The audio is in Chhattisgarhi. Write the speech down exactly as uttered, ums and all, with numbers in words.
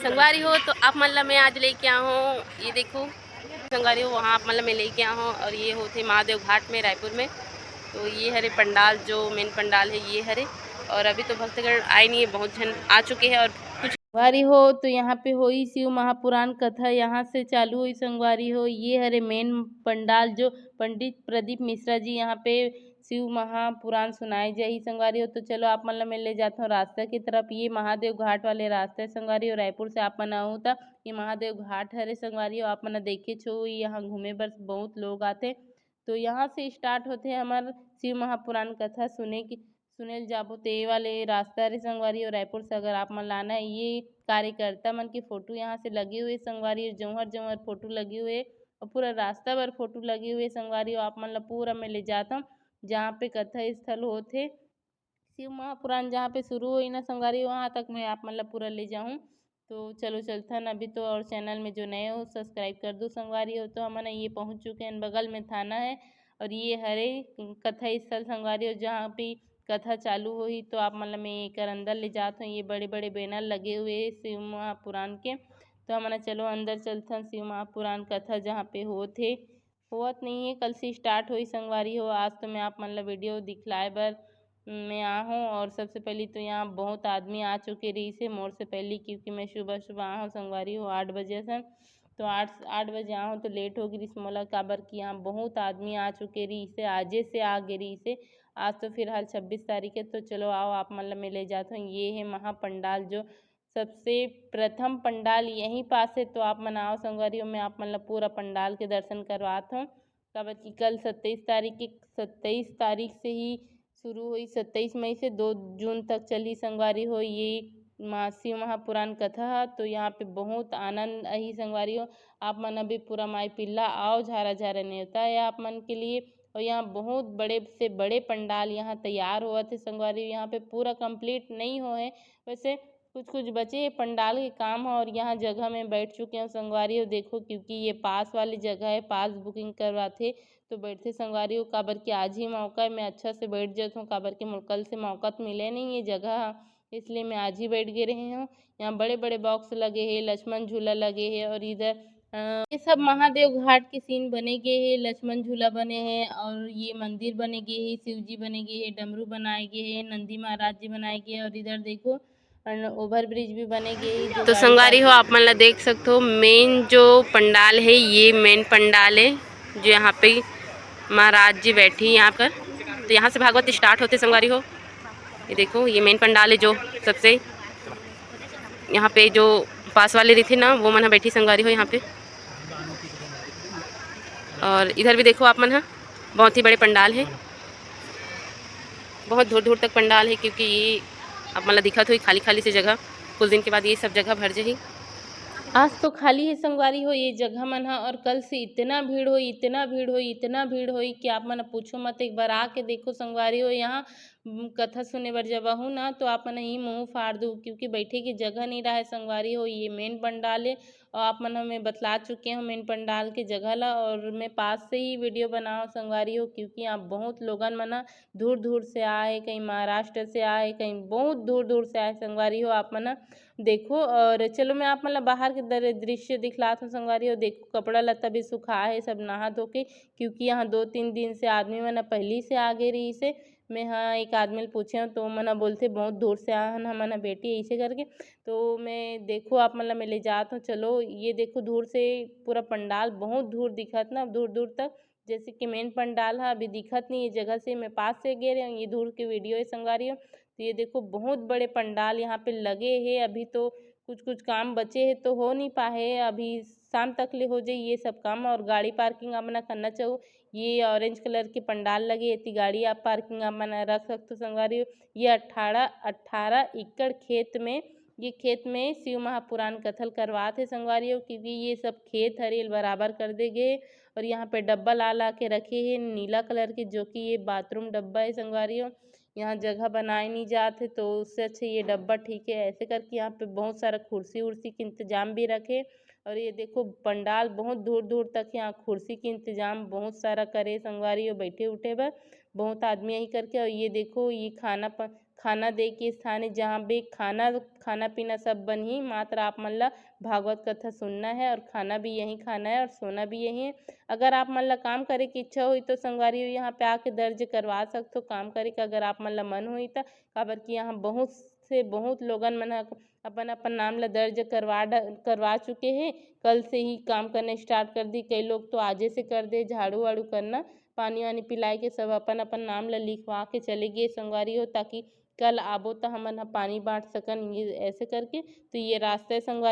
संगवारी हो, तो आप मन ला मैं आज लेके आया हूँ, ये देखो संगवारी हो, वहाँ आप मन ला मैं लेके आया हूँ। और ये होथे महादेव घाट में, रायपुर में। तो ये हरे पंडाल, जो मेन पंडाल है, ये हरे। और अभी तो भक्तगण आए नहीं है, बहुत झन आ चुके हैं। और कुछ संगवारी हो, तो यहाँ पे होई शिव महापुराण कथा, यहाँ से चालू होई संगवारी हो। ये हरे मेन पंडाल, जो पंडित प्रदीप मिश्रा जी यहाँ पे शिव महापुराण सुनाए जाही संगवारी हो। तो चलो, आप मन ला मैं ले जात हूँ रास्ता की तरफ। ये महादेव घाट वाले रास्ता है संगवारी हो। रायपुर से आप मन आहू त ये महादेव घाट हरे संगवारी हो। आप मन देखे छो, यहाँ घूमे बर बहुत लोग आथे। तो यहाँ से स्टार्ट होथे हमर शिव महापुराण कथा सुने की, सुने ल जाबो। तो ये वाले रास्ता हरे संगवारी हो। रायपुर से अगर आप मन लाना है, ये कार्यकर्ता मन के फोटो यहाँ से लगे हुए संगवारी हो, जौहर जौहर फोटो लगे हुए और पूरा रास्ता भर फोटो लगे हुए संगवारी हो। आप मन ला पूरा मैं ले जात हूँ, जहाँ पे कथा स्थल होथे शिव महापुराण, जहाँ पे शुरू होई ना संगवारी, वहाँ तक मैं आप मन ला पूरा ले जाहूँ। तो चलो चलथन अभी तो। और चैनल में जो नए हो, सब्सक्राइब कर दो संगवारी हो। तो हमन ये पहुँच चुके हैं, बगल में थाना है और ये हरे कथा स्थल संगवारी हो, जहाँ पे कथा चालू होही। तो आप मन ला मैं एकर अंदर ले जात हूँ। ये बड़े बड़े बैनर लगे हुए हैं शिव महापुराण के। तो हमन चलो अंदर चलथन, शिव महापुराण कथा जहाँ पे होत हे। होवत नहीं है, कल से स्टार्ट होई संगवारी हो। आज तो मैं आप मन ला वीडियो दिखलाए बर मैं आ हूँ। और सबसे पहले तो यहाँ बहुत आदमी आ चुके रहिस हे मोर से पहले, क्योंकि मैं सुबह सुबह आ हूँ संगवारी हो आठ बजे से। तो आठ आठ बजे आ हूँ तो लेट हो गिस मोला, काबर कि यहाँ बहुत आदमी आ चुके रहिस हे, आजे से आ गे रहिस हे। आज तो फिलहाल छब्बीस तारीख है। तो चलो आओ, आप मन ला मैं ले जात हूँ। ये है महापंडाल, जो सबसे प्रथम पंडाल यहीं पास है। तो आप मन आओ संगवारी हो, मैं आप मन ला पूरा पंडाल के दर्शन करवात हूँ। काबर कि कल सत्ताईस तारीख के, सत्ताईस तारीख से ही शुरू होई, सत्ताईस मई से दो जून तक चलही संगवारी हो ये माँ शिव महापुराण कथा ह। तो यहाँ पे बहुत आनंद आही संगवारी हो। आप मन अभी पूरा माई पिल्ला आओ, झारा झारा नेवता है आप मन के लिए। और यहाँ बहुत बड़े से बड़े पंडाल यहाँ तैयार होवत है संगवारी हो। यहाँ पे पूरा कंप्लीट नहीं हो है, वैसे कुछ कुछ बचे है पंडाल के काम ह। और यहाँ जगह में बैठ चुके हैं संगवारी हो, देखो, क्योंकि ये पास वाली जगह है, पास बुकिंग करवाथे तो बैठथे संगवारी हो। काबर कि आज ही मौका है, मैं अच्छा से बैठ जात हूँ, काबर कि मोला कल से मौका तो मिले नहीं ये जगह ह, इसलिए मैं आज ही बैठ गे रहे हूँ। यहाँ बड़े बड़े बॉक्स लगे है, लक्ष्मण झूला लगे है और इधर अ, ये सब महादेव घाट के सीन बने गे हे, लक्ष्मण झूला बने हे और ये मंदिर बने गे हे, शिव जी बने गे हे, डमरू बनाए गे हे, नंदी महाराज जी बनाए गे हे और इधर देखो ओवर ब्रिज भी बने गे हे। तो संगवारी हो, आप मन ला देख सकते हो, मेन जो पंडाल है, ये मेन पंडाल है, जो यहाँ पे महाराज जी बैठी यहाँ पर। तो यहाँ से भागवत स्टार्ट होते संगवारी हो। ये देखो, ये मेन पंडाल है, जो सबसे यहाँ पे जो पास वाले रहिथे ना, वो मन ह बैठी संगवारी हो यहाँ पे। और इधर भी देखो आप मन ह, बहुत ही बड़े पंडाल है, बहुत दूर दूर तक पंडाल है, क्योंकि ये आप मन ला दिखत होही खाली खाली से जगह, कुछ दिन के बाद ये सब जगह भर जाही। आज तो खाली है संगवारी हो ये जगह मन ह, और कल से इतना भीड़ होई, इतना भीड़ होई, इतना भीड़ होई कि आप मन पूछो मत। एक बार आके देखो संगवारी हो, यहाँ कथा सुने बर जब आहू ना, तो आप मन ही मुँह फाड़ दू, क्योंकि बैठे के जगह नहीं रहे संगवारी हो। ये मेन पंडाल है और आप मन हमें बतला चुके हो मेन पंडाल के जगह ला, और मैं पास से ही वीडियो बनाओ संगवारी हो, क्योंकि यहाँ बहुत लोगन मन दूर दूर से आए, कहीं महाराष्ट्र से आए, कहीं बहुत दूर दूर से आए संगवारी हो। आप मन देखो, और चलो मैं आप मन ला बाहर के दर-, दृश्य दिखलात हूँ संगवारी हो। देखो, कपड़ा लत्ता भी सुखा है, सब नहा धो के, क्योंकि यहाँ दो तीन दिन से आदमी मन पहली से आगे रहिसे। मैं हा एक आदमी ल पूछे हूँ, तो मन ह बोलथे, "बहुत दूर से आए हन हमन ह बेटी", ऐसे करके। तो मैं देखो, आप मन ला मैं ले जात हूँ। चलो, ये देखो, दूर से पूरा पंडाल बहुत दूर दिखत ना, दूर दूर तक, जैसे कि मेन पंडाल ह अभी दिखत नहीं, ये जगह से मैं पास से गे रहे हूँ। ये दूर के वीडियो है संगवारी हो। तो ये देखो, बहुत बड़े पंडाल यहाँ पे लगे है। अभी तो कुछ कुछ काम बचे है, तो हो नहीं पाए है, अभी शाम तक ले हो जाई ये सब काम। और गाड़ी पार्किंग आप मन करना चाहो, ये ऑरेंज कलर के पंडाल लगे, एती गाड़ी आप पार्किंग आप मन रख सकते हो संगवारी हो। ये अट्ठारह अट्ठारह एकड़ खेत में, ये खेत में शिव महापुराण कथा ल करवात हे संगवारी हो, क्योंकि ये सब खेत हरे ल बराबर कर दे गे। और यहाँ पे डब्बा ला ला के रखे हे नीला कलर के, जो कि ये बाथरूम डब्बा है संगवारी हो। यहाँ जगह बनाए नहीं जात है, तो उससे अच्छा ये डब्बा ठीक है। ऐसे करके यहाँ पे बहुत सारा कुर्सी उर्सी के इंतजाम भी रखे। और ये देखो, पंडाल बहुत दूर दूर तक, यहाँ कुर्सी के इंतजाम बहुत सारा करे संगवारी हो, बैठे उठे बर बहुत आदमी यही करके। और ये देखो, ये खाना प-, खाना दे के स्थान है, जहाँ भी खाना, खाना पीना सब बनही, मात्र आप मन ला भागवत कथा सुनना है और खाना भी यहीं खाना है और सोना भी यहीं है। अगर आप मन ला काम करे के इच्छा होई तो संगवारी हो, यहाँ पे आके दर्ज करवा सकथो काम करे के, अगर आप मन ला मन होई त, काबर कि यहाँ बहुत से बहुत लोगन मन ह अपन अपन नाम ला दर्ज करवा ड-, करवा चुके हैं। कल से ही काम करना स्टार्ट कर दी, कई लोग तो आजे से कर दे, झाड़ू वाड़ू करना, पानी वानी पिलाए के सब अपन अपन नाम ला लिखवा के चले गए संगवारी हो, ताकि कल आबो त हमन ह पानी बांट सकन, ये ऐसे करके। तो ये रास्ता है संगवारी।